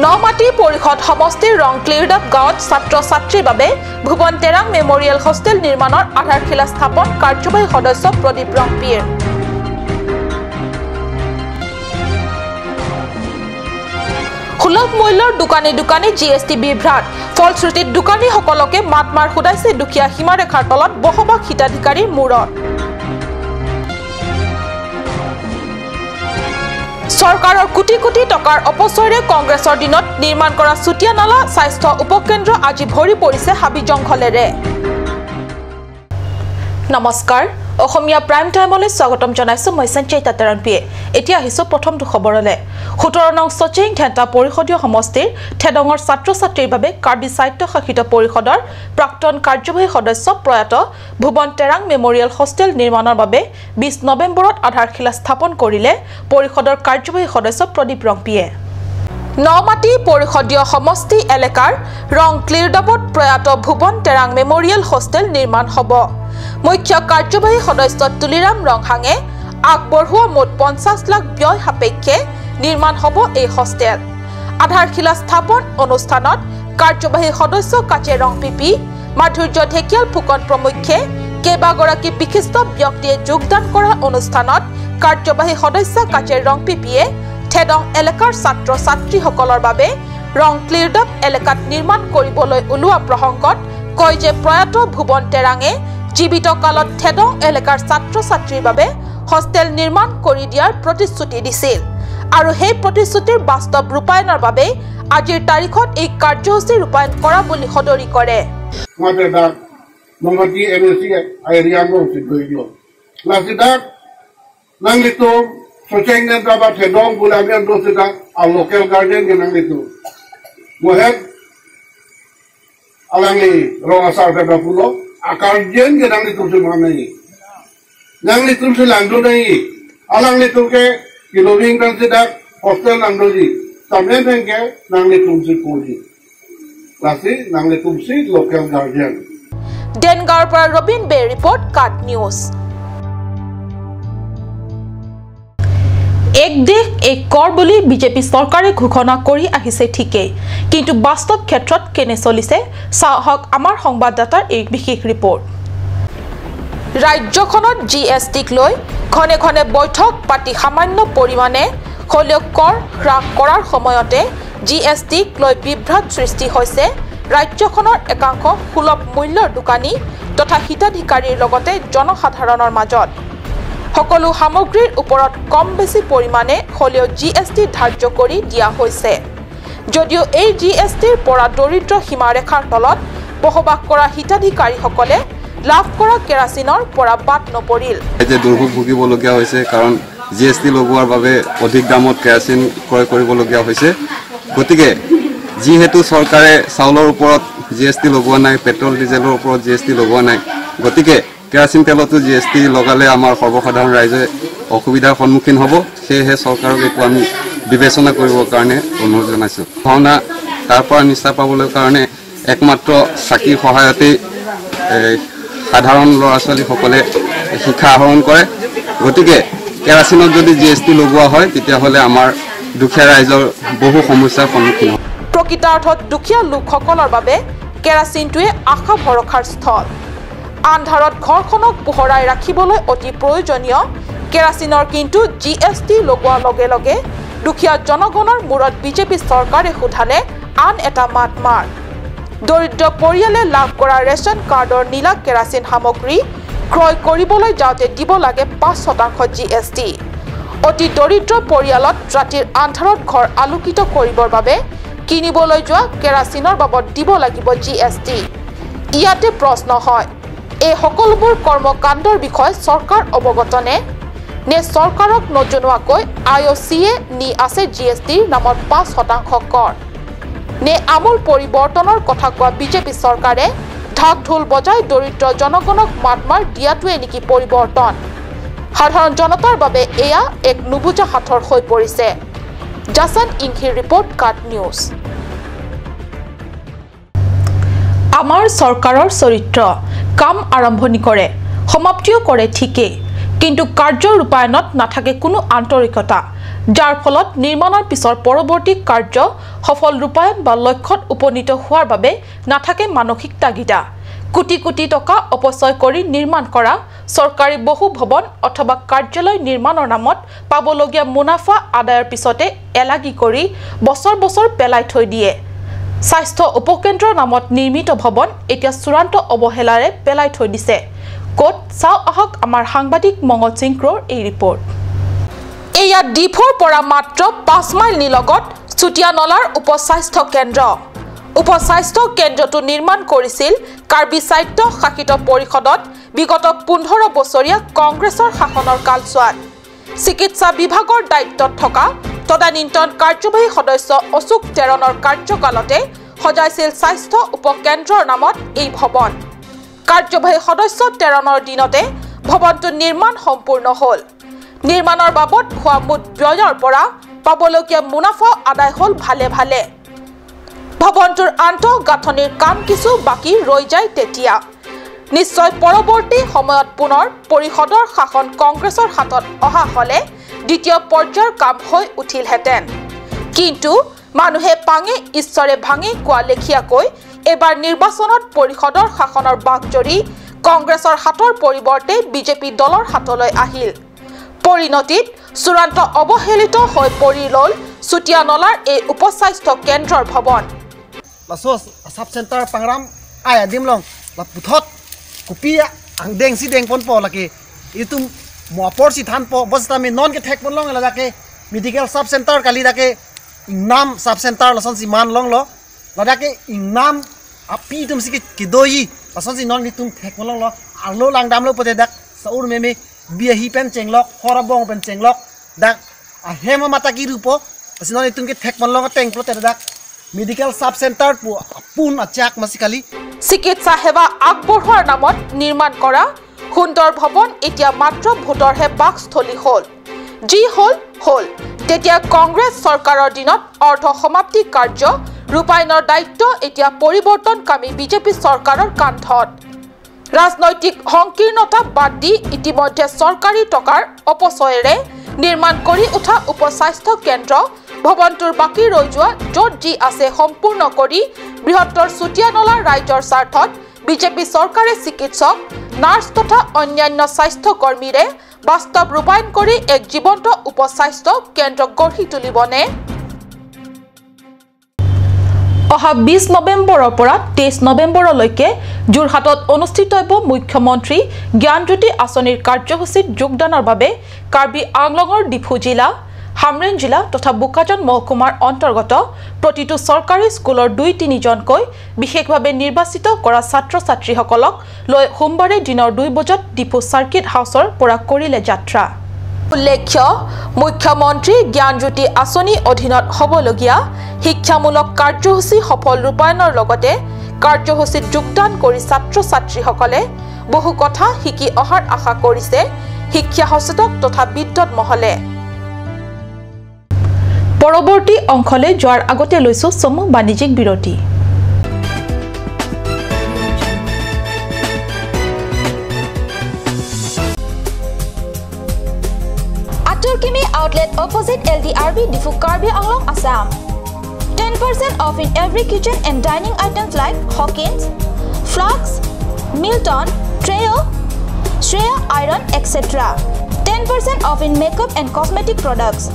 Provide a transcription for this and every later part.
নমাটি পৰিষদ সমষ্টিৰ ৰংক্লিৰডাপ গাঁৱত ছাত্ৰ ছাত্ৰীৰ বাবে ভুৱন তেৰাং মেমৰিয়েল হোষ্টেল নিৰ্মাণৰ আধাৰশিলা স্থাপন কাৰ্যবাহী সদস্য প্ৰদীপ ৰংপিৰ। সুলভ মূল্যৰ দোকানে দোকানে GST বিভ্ৰাট, ফলশ্ৰুতিত দোকানীসকলকে মাতমাৰ সোধাইছে দুখীয়া সীমাৰেখাৰ তলত বসবাস হিতাধিকাৰীৰ মূৰত। চৰকাৰৰ কোটি কোটি টকাৰ অপচয়ৰে কংগ্ৰেছৰ দিনত নিৰ্মাণ কৰা চুটিয়ানালা স্বাস্থ্য উপকেন্দ্ৰ আজি ভৰি পৰিছে হাবি জংঘলেৰে। নমস্কাৰ, অসমীয়া প্ৰাইম টাইমলৈ স্বাগতম জনাইছো মই সঞ্চয়িতা তেৰণপিয়ে। এতিয়া আহিছো প্ৰথমটো খবৰলৈ। 17 নং সচেং ঘেণ্টা পৰিষদীয় সমষ্টিৰ থেডঙৰ ছাত্ৰ ছাত্ৰীৰ বাবে কাৰ্বি স্বায়ত্তশাসিত পৰিষদৰ প্ৰাক্তন কাৰ্যবাহী সদস্য প্ৰয়াত ভুৱন তেৰাং মেমৰিয়েল হোষ্টেল নিৰ্মাণৰ বাবে 20 নৱেম্বৰত আধাৰশিলা স্থাপন কৰিলে পৰিষদৰ কাৰ্যবাহী সদস্য প্ৰদীপ ৰংপিয়ে। নমাটি পৰিষদীয় সমষ্টি এলেকাৰ ৰংক্লিৰডাপত প্ৰয়াত ভুৱন তেৰাং মেমৰিয়েল হোষ্টেল নিৰ্মাণ হ'ব। মুখ্য কাৰ্যবাহী সদস্য তুলিৰাম ৰংহাঙে আগবঢ়োৱা মুঠ 50 লাখ ব্যয় সাপেক্ষে নিৰ্মাণ হ'ব এই হোষ্টেল। আধাৰশিলা স্থাপন অনুষ্ঠানত কাৰ্যবাহী সদস্য কাচে ৰংপিপি, মাধুৰ্য ঢেকিয়াল ফুকন প্ৰমুখ্যে কেইবাগৰাকী বিশিষ্ট ব্যক্তিয়ে যোগদান কৰা অনুষ্ঠানত কাৰ্যবাহী সদস্য কাচে ৰংপিপিয়ে থেডং এলেকাৰ ছাত্ৰ ছাত্ৰীসকলৰ বাবে ৰংক্লিৰডাপ এলেকাত নিৰ্মাণ কৰিবলৈ ওলোৱা প্ৰসংগত কয় যে প্ৰয়াত ভুৱন তেৰাঙে জীৱিত কালত থেডং এলেকাৰ ছাত্ৰ ছাত্ৰীৰ বাবে হোষ্টেল নিৰ্মাণ কৰি দিয়াৰ প্ৰতিশ্ৰুতি দিছিল আৰু সেই প্ৰতিশ্ৰুতিৰ বাস্তৱ ৰূপায়ণৰ বাবে আজিৰ তাৰিখত এই কাৰ্যসূচী ৰূপায়ণ কৰা বুলি সদৰি কৰে। Akarjen ke nang litum si mana ni, nang litum si langdu nahi, alang litum ke kiloring kan sidak hostel langdu ji, samne ke nang litum si koji, lasi nang litum si local guardian. Dengaur পৰা ৰবিন বে report, কাট news. এক দেশ এক কৰ বুলি BJP চৰকাৰে ঘোষণা কৰি আহিছে ঠিকেই, কিন্তু বাস্তৱ ক্ষেত্ৰত কেনে চলিছে চাওক আমাৰ সংবাদদাতাৰ এই বিশেষ ৰিপৰ্ট। ৰাজ্যখনত GSTক লৈ ঘনে ঘনে বৈঠক পাতি সামান্য পৰিমাণে হ'লেও কৰ হ্ৰাস কৰাৰ সময়তে GSTক লৈ বিভ্ৰাট সৃষ্টি হৈছে ৰাজ্যখনৰ একাংশ সুলভ মূল্যৰ দোকানী তথা হিতাধিকাৰীৰ লগতে জনসাধাৰণৰ মাজত। সকলো সামগ্ৰীৰ ওপৰত কম বেছি পৰিমাণে হ'লেও GST ধাৰ্য কৰি দিয়া হৈছে যদিও এই GSTৰ পৰা দৰিদ্ৰ সীমাৰেখাৰ তলত বসবাস কৰা হিতাধিকাৰীসকলে লাভ কৰা কেৰাচিনৰ পৰা বাদ নপৰিল। যে দুৰ্ভোগ ভুগিবলগীয়া হৈছে, কাৰণ GST লগোৱাৰ বাবে অধিক দামত কেৰাচিন ক্ৰয় কৰিবলগীয়া হৈছে। গতিকে যিহেতু চৰকাৰে চাউলৰ ওপৰত GST লগোৱা নাই, পেট্ৰল ডিজেলৰ ওপৰত GST লগোৱা নাই, গতিকে কেৰাচিন তেলতো GST লগালে আমাৰ সৰ্বসাধাৰণ ৰাইজে অসুবিধাৰ সন্মুখীন হ'ব। সেয়েহে চৰকাৰক এইটো আমি বিবেচনা কৰিবৰ কাৰণে অনুৰোধ জনাইছোঁ। ভাওনা তাৰ পৰা নিষ্ঠা পাবলৈ কাৰণে একমাত্ৰ চাকিৰ সহায়তেই সাধাৰণ ল'ৰা ছোৱালীসকলে শিক্ষা আহৰণ কৰে। গতিকে কেৰাচিনত যদি GST লগোৱা হয় তেতিয়াহ'লে আমাৰ দুখীয়া ৰাইজৰ বহু সমস্যাৰ সন্মুখীন হ'ব। প্ৰকৃতাৰ্থত দুখীয়া লোকসকলৰ বাবে কেৰাচিনটোৱে আশা ভৰসাৰ স্থল। আন্ধাৰত ঘৰখনক পোহৰাই ৰাখিবলৈ অতি প্ৰয়োজনীয় কেৰাচিনৰ কিন্তু GST লগোৱাৰ লগে লগে দুখীয়া জনগণৰ মূৰত বিজেপি চৰকাৰে সোধালে আন এটা মাতমাৰ। দৰিদ্ৰ পৰিয়ালে লাভ কৰা ৰেচন কাৰ্ডৰ নীলা কেৰাচিন সামগ্ৰী ক্ৰয় কৰিবলৈ যাওঁতে দিব লাগে 5% GST। অতি দৰিদ্ৰ পৰিয়ালত ৰাতিৰ আন্ধাৰত ঘৰ আলোকিত কৰিবৰ বাবে কিনিবলৈ যোৱা কেৰাচিনৰ বাবদ দিব লাগিব GST। ইয়াতে প্ৰশ্ন হয়, এই সকলোবোৰ কৰ্মকাণ্ডৰ বিষয়ে চৰকাৰ অৱগত নে? নে চৰকাৰক নজনোৱাকৈ IOCয়ে নি আছে GSTৰ নামত 5% কৰ? নে আমূল পৰিৱৰ্তনৰ কথা কোৱা বিজেপি চৰকাৰে ঢাক ঢোল বজাই দৰিদ্ৰ জনগণক মাতমাৰ দিয়াটোৱে নেকি পৰিৱৰ্তন? সাধাৰণ জনতাৰ বাবে এয়া এক নুবুজা সাঁথৰ হৈ পৰিছে। জাছান ইংহিৰ ৰিপৰ্ট, কাট নিউজ। আমাৰ চৰকাৰৰ চৰিত্ৰ কাম আৰম্ভণি কৰে, সমাপ্তিও কৰে ঠিকেই, কিন্তু কাৰ্য ৰূপায়ণত নাথাকে কোনো আন্তৰিকতা। যাৰ ফলত নিৰ্মাণৰ পিছৰ পৰৱৰ্তী কাৰ্য সফল ৰূপায়ণ বা লক্ষ্যত উপনীত হোৱাৰ বাবে নাথাকে মানসিক তাগিদা। কোটি কোটি টকা অপচয় কৰি নিৰ্মাণ কৰা চৰকাৰী বহু ভৱন অথবা কাৰ্যালয় নিৰ্মাণৰ নামত পাবলগীয়া মুনাফা আদায়ৰ পিছতে এলাগি কৰি বছৰ বছৰ পেলাই থৈ দিয়ে। স্বাস্থ্য উপকেন্দ্ৰৰ নামত নিৰ্মিত ভৱন এতিয়া চূড়ান্ত অৱহেলাৰে পেলাই থৈ দিছে। ক'ত চাওঁ আহক আমাৰ সাংবাদিক মঙল সিং ক্ৰ'ৰ এই ৰিপৰ্ট। এয়া ডিফুৰ পৰা মাত্ৰ 5 মাইল নিলগত চুটিয়ানলাৰ উপস্বাস্থ্য কেন্দ্ৰ। উপস্বাস্থ্য কেন্দ্ৰটো নিৰ্মাণ কৰিছিল কাৰ্বি স্বায়ত্ত শাসিত পৰিষদত বিগত 15 বছৰীয়া কংগ্ৰেছৰ শাসনৰ কালচোৱাত। চিকিৎসা বিভাগৰ দায়িত্বত থকা তদানীন্তন কাৰ্যবাহী সদস্য অশোক টেৰণৰ কাৰ্যকালতে সজাইছিল স্বাস্থ্য উপকেন্দ্ৰৰ নামত এই ভৱন। কাৰ্যবাহী সদস্য টেৰণৰ দিনতে ভৱনটো নিৰ্মাণ সম্পূৰ্ণ হ'ল। নিৰ্মাণৰ বাবদ হোৱা মুঠ ব্যয়ৰ পৰা পাবলগীয়া মুনাফা আদায় হ'ল ভালে ভালে। ভৱনটোৰ আন্তঃগাঁথনিৰ কাম কিছু বাকী ৰৈ যায় তেতিয়া। নিশ্চয় পৰৱৰ্তী সময়ত পুনৰ পৰিষদৰ শাসন কংগ্ৰেছৰ হাতত অহা হ'লে দ্বিতীয় পৰ্যায়ৰ কাম হৈ উঠিলহেঁতেন। কিন্তু মানুহে পাঙে ঈশ্বৰে ভাঙে কোৱা লেখীয়াকৈ এবাৰ নিৰ্বাচনত পৰিষদৰ শাসনৰ বাঘজৰী কংগ্ৰেছৰ হাতৰ পৰিৱৰ্তে বিজেপি দলৰ হাতলৈ আহিল। পৰিণতিত চূড়ান্ত অৱহেলিত হৈ পৰি ৰ'ল চুটিয়ানলাৰ এই উপস্বাস্থ্য কেন্দ্ৰৰ ভৱন। Sub centre pangram ay adim long la puthot kupi ang deng si deng pon po laki itu mo por si than po bas ta me non ke thek pon long la ke medical sub center kali da ke ingnam sub center la son si man long lo la da ke ingnam api tum si ke kidoi la son si non ni tum thek pon long lo arlo lang dam lo pote dak saur me me bia hi pen cheng lok horabong pen cheng lok dak a hema mata ki rupo si non ni tum ke thek pon long teng plote dak medical sub centre পুন আচাক মাসিকালি। চিকিৎসা সেৱা আগবঢ়োৱাৰ নামত নিৰ্মাণ কৰা সুন্দৰ ভৱন এতিয়া মাত্ৰ ভোটৰহে বাসস্থলী হ'ল। যি হ'ল হ'ল। তেতিয়া কংগ্ৰেছ চৰকাৰৰ দিনত অৰ্থ সমাপ্তি কাৰ্য ৰূপায়ণৰ দায়িত্ব এতিয়া পৰিৱৰ্তনকামী বিজেপি চৰকাৰৰ কান্ধত। ৰাজনৈতিক সংকীৰ্ণতা বাদ দি ইতিমধ্যে চৰকাৰী টকাৰ অপচয়েৰে নিৰ্মাণ কৰি উঠা উপস্বাস্থ্য কেন্দ্ৰ ভৱনটোৰ বাকী ৰৈ যোৱা য'ত যি আছে সম্পূৰ্ণ কৰি বৃহত্তৰ চুটিয়ানলাৰ ৰাইজৰ স্বাৰ্থত বিজেপি চৰকাৰে চিকিৎসক, নাৰ্ছ তথা অন্যান্য স্বাস্থ্যকৰ্মীৰে বাস্তৱ ৰূপায়ণ কৰি এক জীৱন্ত উপস্বাস্থ্য কেন্দ্ৰ গঢ়ি তুলিবনে? অহা 20 নৱেম্বৰৰ পৰা 23 নৱেম্বৰলৈকে যোৰহাটত অনুষ্ঠিত হ'ব মুখ্যমন্ত্ৰী জ্ঞানজ্যোতি আঁচনিৰ কাৰ্যসূচীত যোগদানৰ বাবে কাৰ্বি আংলঙৰ ডিফু জিলা, হামৰেণ জিলা তথা বোকাজান মহকুমাৰ অন্তৰ্গত প্ৰতিটো চৰকাৰী স্কুলৰ 2-3 জনকৈ বিশেষভাৱে নিৰ্বাচিত কৰা ছাত্ৰ ছাত্ৰীসকলক লৈ সোমবাৰে দিনৰ 2 বজাত ডিফু চাৰ্কিট হাউচৰ পৰা কৰিলে যাত্ৰা। উল্লেখ্য, মুখ্যমন্ত্ৰী জ্ঞানজ্যোতি আঁচনি অধীনত হ'বলগীয়া শিক্ষামূলক কাৰ্যসূচী সফল ৰূপায়ণৰ লগতে কাৰ্যসূচীত যোগদান কৰি ছাত্ৰ ছাত্ৰীসকলে বহু কথা শিকি অহাৰ আশা কৰিছে শিক্ষা সচেতক তথা বিদ্যুৎ মহলে। পৰৱৰ্তী অংশলৈ যোৱাৰ আগতে লৈছো চমু বাণিজ্যিক বিৰতি। Aturkimi outlet opposite LDRB Diphu Karbi Anglong, Assam. 10% off in every kitchen and dining items like Hawkins, Flux, Milton, Treo, Shreya Iron, etc. 10% off in makeup and cosmetic products.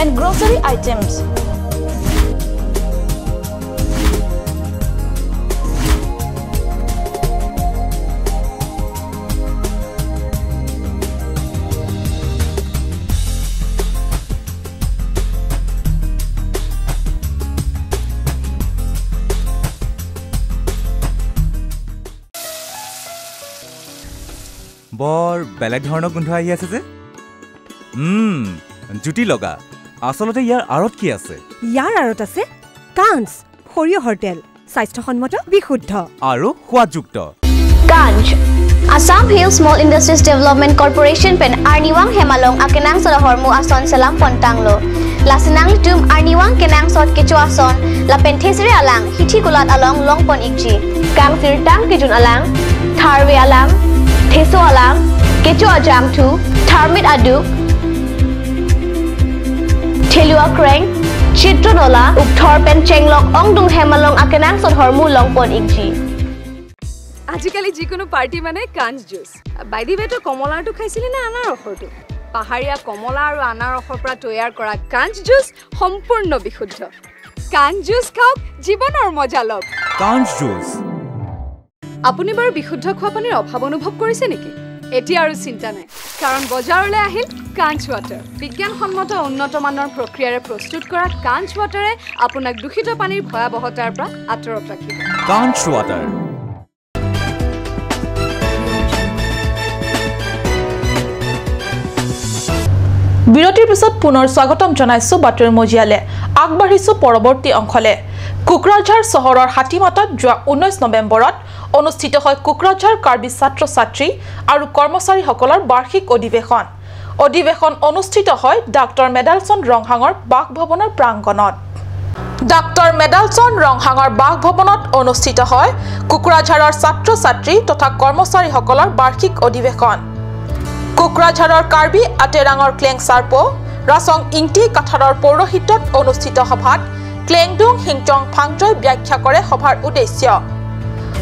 And grocery items. বৰ বেলেগ ধৰণৰ গোন্ধ আহি আছে যে। জুতি লগা। আচলতে ইয়াৰ আঁৰত কি আছে? ইয়াৰ আঁৰত আছে কাঞ্চ সৰিয়হৰ তেল, স্বাস্থ্যসন্মত, বিশুদ্ধ আৰু সোৱাদযুক্ত। কাঞ্চ Assam Hill Small Industries Development Corporation pen arniwang hemalong akenang sala hormu ason salam pontanglo. Lasenang litum arniwang kenang sot kechua son lapen thesre alang hithi kulat along longpon ikji kang sir tang kijun alang tharwe alang theso alang kechua jangthu tharmit adu thelua kreng chitronola ukthor pen chenglok ongdung hemalong akenang sot hormu longpon ikji. আজিকালি যিকোনো party মানে কাঞ্চ juice. By the ৱে, তই কমলাৰটো খাইছিলি নে আনাৰসৰটো? পাহাৰীয়া কমলা আৰু আনাৰসৰ পৰা তৈয়াৰ কৰা কাঞ্চ জুচ সম্পূৰ্ণ বিশুদ্ধ। কাঞ্চ জুচ খাওক, জীৱনৰ মজা লওক। কাঞ্চ জুচ। আপুনি বাৰু বিশুদ্ধ খোৱা পানীৰ অভাৱ অনুভৱ কৰিছে নেকি? এতিয়া আৰু চিন্তা নাই, কাৰণ বজাৰলৈ আহিল কাঞ্চ ৱাটাৰ। বিজ্ঞানসন্মত উন্নত মানৰ প্ৰক্ৰিয়াৰে প্ৰস্তুত কৰা কাঞ্চ ৱাটাৰে আপোনাক দূষিত পানীৰ ভয়াৱহতাৰ পৰা আঁতৰত ৰাখিব। কাঞ্চ ৱাটাৰ। বিৰতিৰ পিছত পুনৰ স্বাগতম জনাইছো বাতৰি মজিয়ালে। আগবাঢ়িছো পৰৱৰ্তী অংশলে। কোকৰাঝাৰ চহৰৰ হাতীমাতাত যোৱা 19 নৱেম্বৰত অনুষ্ঠিত হয় কোকৰাঝাৰ কাৰ্বি ছাত্ৰ ছাত্ৰী আৰু কৰ্মচাৰীসকলৰ বাৰ্ষিক অধিৱেশন। অধিৱেশন অনুষ্ঠিত হয় ডাক্তৰ মেডালচন ৰংহাঙৰ বাসভৱনৰ প্ৰাংগণত। ডাক্তৰ মেডালচন ৰংহাঙৰ বাসভৱনত অনুষ্ঠিত হয় কোকৰাঝাৰৰ ছাত্ৰ ছাত্ৰী তথা কৰ্মচাৰীসকলৰ বাৰ্ষিক অধিৱেশন। কোকৰাঝাৰৰ কাৰ্বি আটেৰাঙৰ ক্লেং চাৰ্প ৰাচং ইংটি কাঠাৰৰ পৌৰোহিত্যত অনুষ্ঠিত সভাত ক্লেংডুং হিংচং ফাংচই ব্যাখ্যা কৰে সভাৰ উদ্দেশ্য।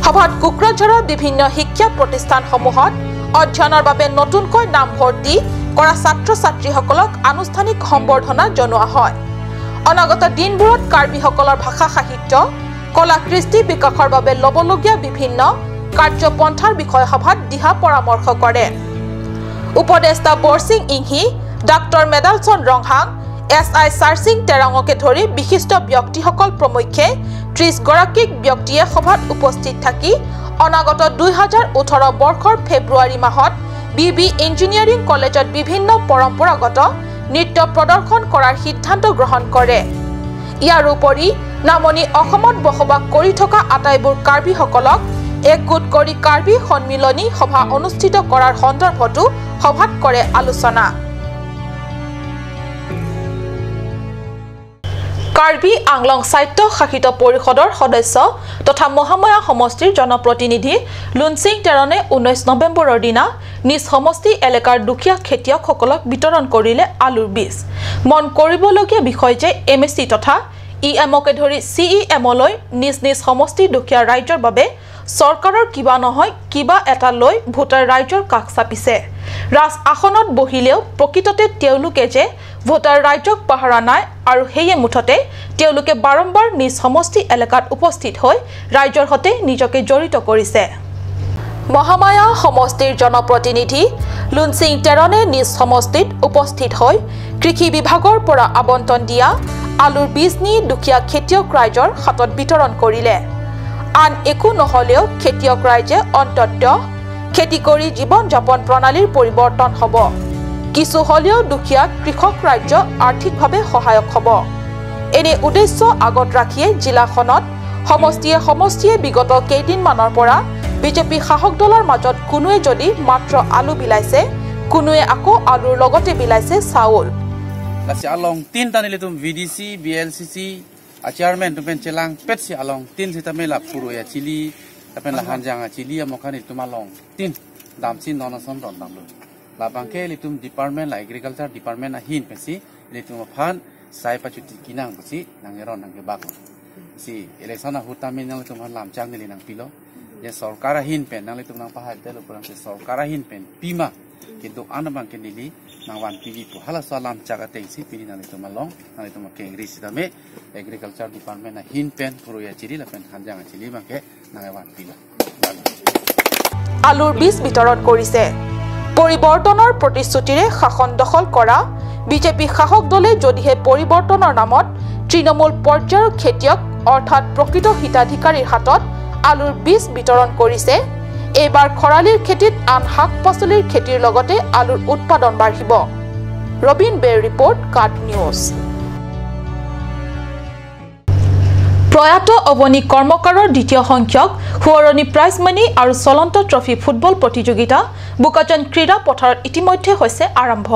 সভাত কোকৰাঝাৰৰ বিভিন্ন শিক্ষা প্ৰতিষ্ঠানসমূহত অধ্যয়নৰ বাবে নতুনকৈ নামভৰ্তি কৰা ছাত্ৰ ছাত্ৰীসকলক আনুষ্ঠানিক সম্বৰ্ধনা জনোৱা হয়। অনাগত দিনবোৰত কাৰ্বিসকলৰ ভাষা সাহিত্য কলা কৃষ্টি বিকাশৰ বাবে ল'বলগীয়া বিভিন্ন কাৰ্যপন্থাৰ বিষয়ে সভাত দিহা পৰামৰ্শ কৰে। উপদেষ্টা Borsing Inghi, doctor Medalson Ronghang, S I Sarsing টেৰাঙকে ধৰি বিশিষ্ট ব্যক্তিসকল প্ৰমুখ্যে 30 গৰাকীক ব্যক্তিয়ে সভাত উপস্থিত থাকি অনাগত 2018 বৰ্ষৰ ফেব্ৰুৱাৰী মাহত বি বি ইঞ্জিনিয়াৰিং কলেজত বিভিন্ন পৰম্পৰাগত নৃত্য প্ৰদৰ্শন কৰাৰ সিদ্ধান্ত গ্ৰহণ কৰে। ইয়াৰ উপৰি নামনি অসমত বসবাস কৰি থকা আটাইবোৰ কাৰ্বিসকলক একগোট কৰি কাৰ্বি সন্মিলনী সভা অনুষ্ঠিত কৰাৰ সন্দৰ্ভতো সভাত কৰে আলোচনা। কাৰ্বি আংলং স্বায়ত্ত শাসিত পৰিষদৰ সদস্য তথা মহামায়া সমষ্টিৰ জনপ্ৰতিনিধি লুনসিং টেৰণে 19 নৱেম্বৰৰ দিনা নিজ সমষ্টি এলেকাৰ দুখীয়া খেতিয়কসকলক বিতৰণ কৰিলে আলুৰ বীজ। মন কৰিবলগীয়া বিষয় যে এম এছ চি তথা ই এমকে ধৰি চি ই এমলৈ নিজ নিজ সমষ্টিৰ দুখীয়া ৰাইজৰ বাবে চৰকাৰৰ কিবা নহয় কিবা এটা লৈ ভোটাৰ ৰাইজৰ কাষ চাপিছে। ৰাজ আসনত বহিলেও প্ৰকৃততে তেওঁলোকে যে ভোটাৰ ৰাইজক পাহৰা নাই আৰু সেয়ে মুঠতে তেওঁলোকে বাৰম্বাৰ নিজ সমষ্টি এলেকাত উপস্থিত হৈ ৰাইজৰ সৈতে নিজকে জড়িত কৰিছে। মহামায়া সমষ্টিৰ জনপ্ৰতিনিধি লুনসিং টেৰণে নিজ সমষ্টিত উপস্থিত হৈ কৃষি বিভাগৰ পৰা আবণ্টন দিয়া আলুৰ বীজ নি দুখীয়া খেতিয়ক ৰাইজৰ হাতত বিতৰণ কৰিলে। আন একো নহ'লেও খেতিয়ক ৰাইজে অন্ততঃ খেতি কৰি জীৱন যাপন প্ৰণালীৰ পৰিৱৰ্তন হ'ব, কিছু হ'লেও দুখীয়া কৃষক ৰাজ্য আৰ্থিকভাৱে সহায়ক হ'ব। এনে উদ্দেশ্য আগত ৰাখিয়ে জিলাখনত সমষ্টিয়ে সমষ্টিয়ে বিগত কেইদিনমানৰ পৰা বিজেপি শাসক দলৰ মাজত কোনোৱে যদি মাত্ৰ আলু বিলাইছে, কোনোৱে আকৌ আলুৰ লগতে বিলাইছে চাউল। Chairman tumpen celang pet si along tin si tamela puru ya chili tapen la hanjang a chili ya mokani tumalong tin dam sin nono son ron dam lo la bangke litum department la agriculture department a hin pesi litum phan sai pa chuti kinang pesi nangeron nangke bak si election a hutamin nang litum han lam chang ni nang pilo ye sarkar a hin pen nang litum nang pahal tel upor se sarkar a hin pen pima kintu an bangke nili nang wan pigi pu hala salam chaga tengsi pini nang litum along nang litum kengri sitame agriculture department na hin pen puruya chili la pen hanjang chili bangke nang wan pilo আলুৰ বীজ বিতৰণ কৰিছে। পৰিৱৰ্তনৰ প্ৰতিশ্ৰুতিৰে শাসন দখল কৰা BJP শাসক দলে যদিহে পৰিৱৰ্তনৰ নামত তৃণমূল পৰ্যায়ৰ খেতিয়ক অৰ্থাৎ প্ৰকৃত হিতাধিকাৰীৰ হাতত আলুৰ বীজ বিতৰণ কৰিছে, এইবাৰ খৰালিৰ খেতিত আন শাক পাচলিৰ খেতিৰ লগতে আলুৰ উৎপাদন বাঢ়িব। ৰবীন বেৰ ৰিপৰ্ট, কাট নিউজ। প্ৰয়াত অৱনী কৰ্মকাৰৰ দ্বিতীয় সংখ্যক সোঁৱৰণী প্ৰাইজ মানি আৰু চলন্ত ট্ৰফি ফুটবল প্ৰতিযোগিতা বোকাজান ক্ৰীড়া পথাৰত ইতিমধ্যে হৈছে আৰম্ভ।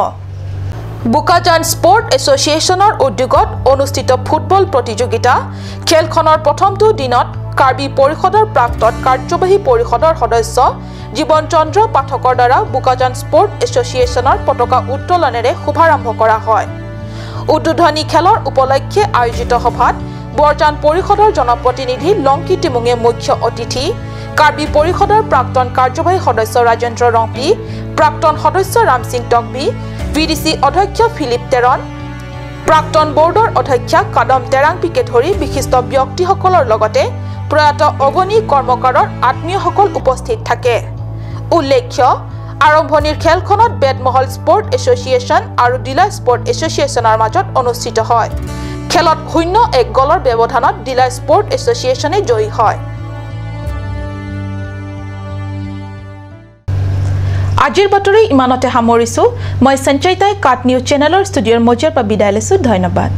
বোকাজান স্পৰ্ট এছ'চিয়েশ্যনৰ উদ্যোগত অনুষ্ঠিত ফুটবল প্ৰতিযোগিতা খেলখনৰ প্ৰথমটো দিনত কাৰ্বি পৰিষদৰ প্ৰাক্তন কাৰ্যবাহী পৰিষদৰ সদস্য জীৱন চন্দ্ৰ পাঠকৰ দ্বাৰা বোকাজান স্পৰ্ট এছ'চিয়েশ্যনৰ পতাকা উত্তোলনেৰে শুভাৰম্ভ কৰা হয়। উদ্বোধনী খেলৰ উপলক্ষে আয়োজিত সভাত বৰজান পৰিষদৰ জনপ্ৰতিনিধি লংকি টিমুঙে মুখ্য অতিথি, কাৰ্বি পৰিষদৰ প্ৰাক্তন কাৰ্যবাহী সদস্য ৰাজেন্দ্ৰ ৰংপি, প্ৰাক্তন সদস্য ৰামসিং টকবি, ভিডিচি অধ্যক্ষ ফিলিপ টেৰন, প্ৰাক্তন বৰ্ডৰ অধ্যক্ষা কাদম টেৰাংপিকে ধৰি বিশিষ্ট ব্যক্তিসকলৰ লগতে প্ৰয়াত অগনি কৰ্মকাৰৰ আত্মীয়সকল উপস্থিত থাকে। উল্লেখ্য, আৰম্ভণিৰ খেলখনত বেদমহল স্পৰ্ট এছ'চিয়েশ্যন আৰু ডিলা স্পৰ্ট এছ'চিয়েশ্যনৰ মাজত অনুষ্ঠিত হয়। খেলত 0-1 গলৰ ব্যৱধানত ডিলা স্পৰ্ট এছ'চিয়েশ্যনে জয়ী হয়। আজিৰ বাতৰি ইমানতে সামৰিছো। মই সঞ্চয়িতাই কাট নিউজ চেনেলৰ ষ্টুডিঅ'ৰ মজিয়াৰ পৰা বিদায় লৈছো। ধন্যবাদ।